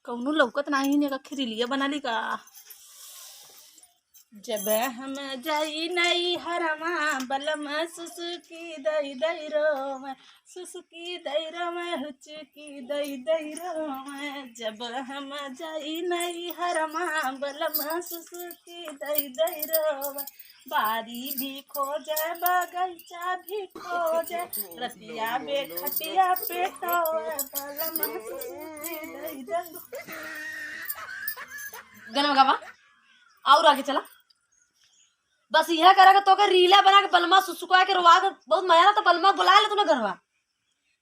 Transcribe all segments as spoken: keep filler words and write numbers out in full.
कौनो लौकत नाही है, का खिरिलिया बना ली का? जब हम जाई नैहरवा, बलम सुसुकी दई दई रोवे, सुसुकी दई रोवे, हुचुकी दई दई रोवे। जब हम जाई नैहरवा, बलम सुसुकी दई दई रोवे। बारी भी खोजे, बगैचा भी खोजे, रतिया में खटिया पे टोवे, बलम सुसुकी दई दई। गनवा गावा, और आगे चला। बस यह करा के तोके रीला बना के बलमा सुसुका के रोवा के बहुत मजा ना, तो बलमा बुला ले तू ना घरवा।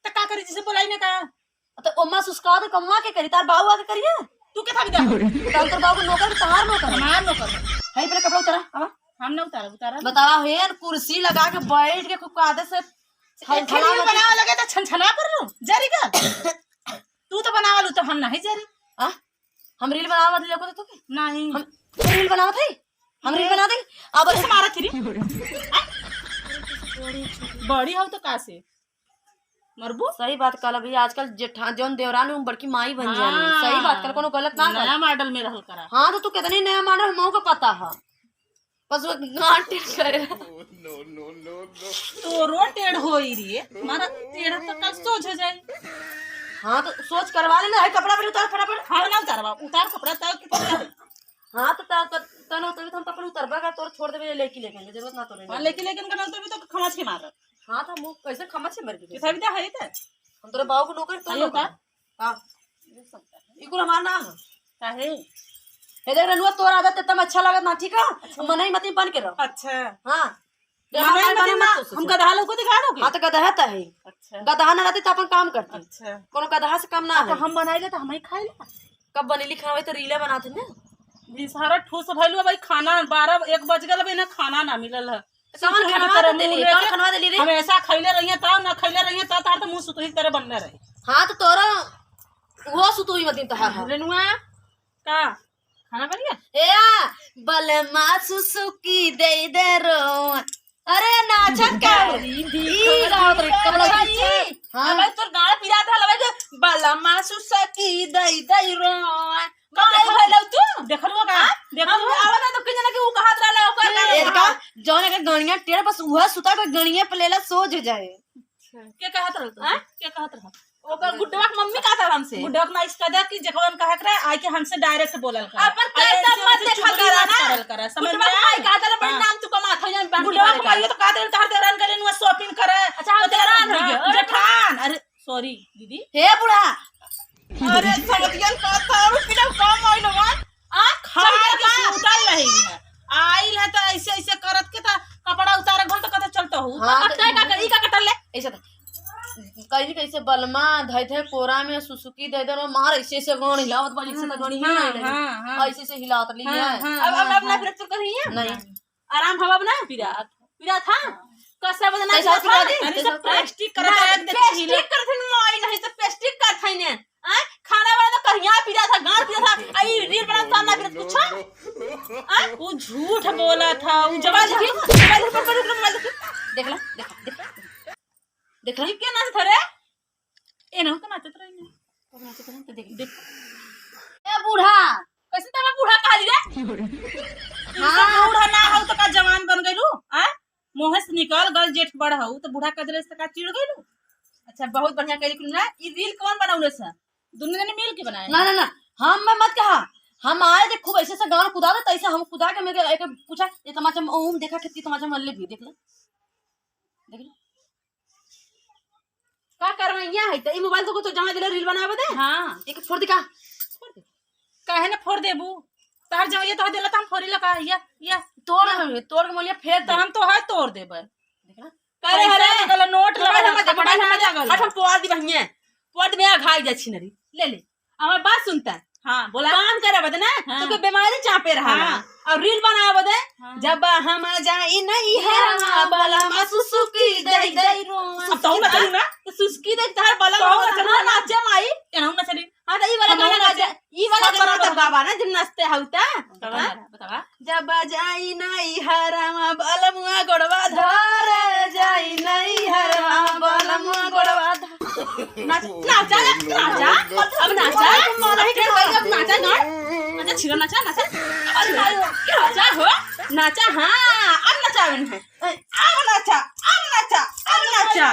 तो का करी, जिसे बुलाई ना का? तो ओमा सुसका तो कमवा के करी, तार बाऊ आके करिए। तू के था बिदा? तो हम तोर बाऊ को नौकर, तहार नौकर। हमार नौकर। है, पहले कपड़ा उतारा, आवा। हम ना उतारा, उतारा। बतावा, हेन कुर्सी लगा के बैठ के खूब कादे से छनछना बनावा लगे तो छनछना कर लूं, जरी का? तू तो बनावा लू तो हम नहीं जरी। आ? हम रील बनावा मत लेको तो के? नहीं। हम रील बनावत है? हम रील बना दे। अब से मारा थी। बड़ी हो तो का से? मरबू? सही बात कहला भैया, आजकल जेठा-, जौन देवरान है, वो बड़की माई बन जानी। हाँ। सही बात कहला, कोनो गलत ना कहला। नया मॉडल में रहल करा। हाँ, तो तू कितनी नया मॉडल, हमहू को पता है। बस वो गांठ टेढ़ करे। तोरो टेढ़ होई रे, हमारा टेढ़ तो कल सोच हो जाए। हाँ, तो सोच करवा लेना है, कपड़ा पहले उतार फटाफट। हम ना उतारबा, उतार कपड़ा, तब के कपड़ा। हाँ, तो ता-, ता-, ता ना उतरबी, तो हम कपड़ा उतरबा का, तोर छोड़ देबे, लेके लेके, जरूरत ना तोरे। हाँ, लेके लेके ना उतरबी, तो खमाच के मार। हाँ, तो मुंह कैसे खमाच के मर गई? किसा भी तो है तो। हम तोरे बाबू को नौकर, तो आइयो नौकर। का? हाँ। ये कुल हमार ना है। काहे? हे देख रनुआ, तोर आदत एकदम अच्छा लागत ना, ठीक है? अच्छा। मनई मती बन के रहो। अच्छा। हाँ। मनई मती ना, हम गदहा लोग को दिखा दोगे? हाँ, तो गदहा तो है। अच्छा। गदहा ना रहती तो अपन काम करती। अच्छा। कोनो गदहा से कम ना है। हम बनाई ले तो हम ही खाई ले। कब बनेली खावे तो रीला बनाते ना। ई सारा ठूस भइल बा भाई, खाना बारह एक बज गल बा, इन्हें खाना ना मिलल है। तो कौन खाना तो देली? कौन खाना देली रे? हमेशा खैले रहिए तब, ना खैले रहिए तब, तार तो मुंह सुतुही की तरह बनले रहे। हाँ, तो तोरा वो सुतुही मत दिन तहार है। रेनुआ, का? खाना बन गया? ए आ, बलमा सुसुकी दे दे रो। अरे नाचत का हो? ई गावत रही, कपड़ा अच्छा, खींचे। ई, हाँ। अब तोर गाल पिरात रहल, अब जे बलमा सुसुकी दे दे रो। का देखल भइलौ तू? देखल हुआ का? हाँ? देखल हम हुआ? आवत है तो किन जना के ऊ कहत रहला, ओकर ए, का? ए, का? जौन अगर गणिया टेढ़ बस उहे सुता के गणिया पे लेला सोझ जाए। अच्छा। के कहत रहल तू? हाँ? के कहत रहल? ओकर गुड्डवा के मम्मी कहत रहल हमसे। गुड्डवा के माई से कह दे कि जेकवन कहे के रहे, आइके हमसे direct बोलल कर। अपन अरे, कैसे इनसे मत उनसे देखल चुगली करा मत ना। करल करा, समझ गुड्डवा में के माई आया? कहत रहल, बड़ी हाँ। नाम तू कमात है, यहाँ बांध के गुड्डवा के माई तो कहत रहल, तोहर देवरान गइल हुआ shopping करे। अच्छा, हम तो देवरान हाँ, हो गया। अरे जेठान, अरे sorry दीदी। हे बूढ़ा। अरे समतियन का दारू पीना कम आइल बा। आ, खाए के का? सूतल रही है। आइल है तो ऐसे ऐसे करत के तो कपड़ा उतारे घन तो कते चलत हूँ। हाँ, अब तो तय का करी, का कटल ले? ऐसे तो कहीं कैसे बलमा धइ धइ कोरा में सुसुकी दे दे मार ऐसे ऐसे गण हिलावत बा, ऐसे तो गणी ही हाँ, नहीं रही। हाँ, हाँ। ऐसे ऐसे हिलावत ली हाँ, है। हाँ, अब, अब, हाँ, अब ना हाँ। फिर तू करिए? नहीं। आराम हवा ना पिरात, पिरात था। कैसे बदना कैसे पिरात था? पिरात? अरे सब कैसे plastic करत ना, है, देख plastic हिले। करत है, मोई नहीं तो plastic करत है ने। आय, खाना वाला तो कहिया पिरात था, गांठ पिरात था, आई रील बना सामना पिरात कुछ। आय, वो झूठ बोला था, वो जवाब देखी, मोबाइल पर, पर, पर, मोबाइल देखी। देख ला, देख, देख। देख ला। ये क्या नाच था रे? ए, ना तो नाचत रही ना। तो नाचत रही तो देख। देख। ए बूढ़ा, कैसे तब बूढ़ा कहली रे? हाँ। बूढ़ा ना हो तो का जवान बन गइलू? आ? मुँह से निकल गल जेठ बड़ हो तो बूढ़ा कह देले से का चिढ़ गइलू? अच्छा, बहुत बढ़िया कहली कुल ना। ई रील कौन बनौले से? दुनू जने मिल के बनाए? ना, ना, ना। हम मैं मत कहा। हम आए थे खूब ऐसे से गाँव कुदा दे, तैसे हम कुदा के मेरे एक पूछा, "ये तमाचा में ओम देखा, कितनी तमाचा में ले भी देख ले।" देख ले। का करवैया है? त ई मोबाइल तो को तो जमा देले रील बनावे दे। हाँ। एक फोड़ दे का? फोड़ दे। काहे ना फोड़ देबू? तहर जवैया तो देला त हम फोड़ी ला का? या, या। तोड़ हम, तोड़ के मोलिया फेर त दे। हम तो है तोड़ देबे। देख ना। करे पैसा हरे। लगल, नोट मोबाइल लगल, हम दे, कपड़ा मोबाइल हम दे, लगल। हट हम पोआ दी बहिए। पोआ दी में घाई जा छिनरी। ले ले। हमार बात सुनता। हाँ, बोला। काम करे बदे ना, हाँ। तोके बीमारी चापे रहा हाँ। ना। और रील बनावे बदे, हाँ। जब हम जाई नहीं है, हाँ, हाँ, बलमा सुसुकी दई दई रोआ। अब तो ना चलू ना। तो सुसुकी दई तहार बलमा तो ना चलू ना। नाचे माई। एनहु ना चली। हाँ, तो ई वाला हम गाना ना नाचे। ई वाला सब गाना बराबर तो बा। बाबा ना, जब नाचते हऊ ता। बतावा, हाँ? बतावा। जब जाई नैहरवा बलमुआ गोड़वा धरे, जाई नैहरवा बलमुआ गोड़वा धरे। नाच, नाचा, नाचा, अब नाचा। मारे के भाई, छिरो नाचा, नाचा। अरे मायो, नाचा हो, नाचा, हाँ, अब नचावन है। अब नाचा, अब नाचा, अब नाचा।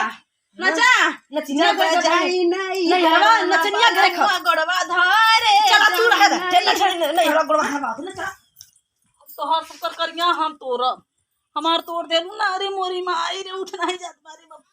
नाचा। नचिनिया घरे जाई नहीं, नहीं हरवा, नचनिया घरे खा। गोड़वा धरे चला तू रह रे। चल, नचनिया नहीं हरवा गोड़वा हरवा, नचा। तोहर सुकर करिया हम तोरब। हमार तोर देलू ना, अरे मोरी माई रे, उठ नहीं जात बारी बाबा।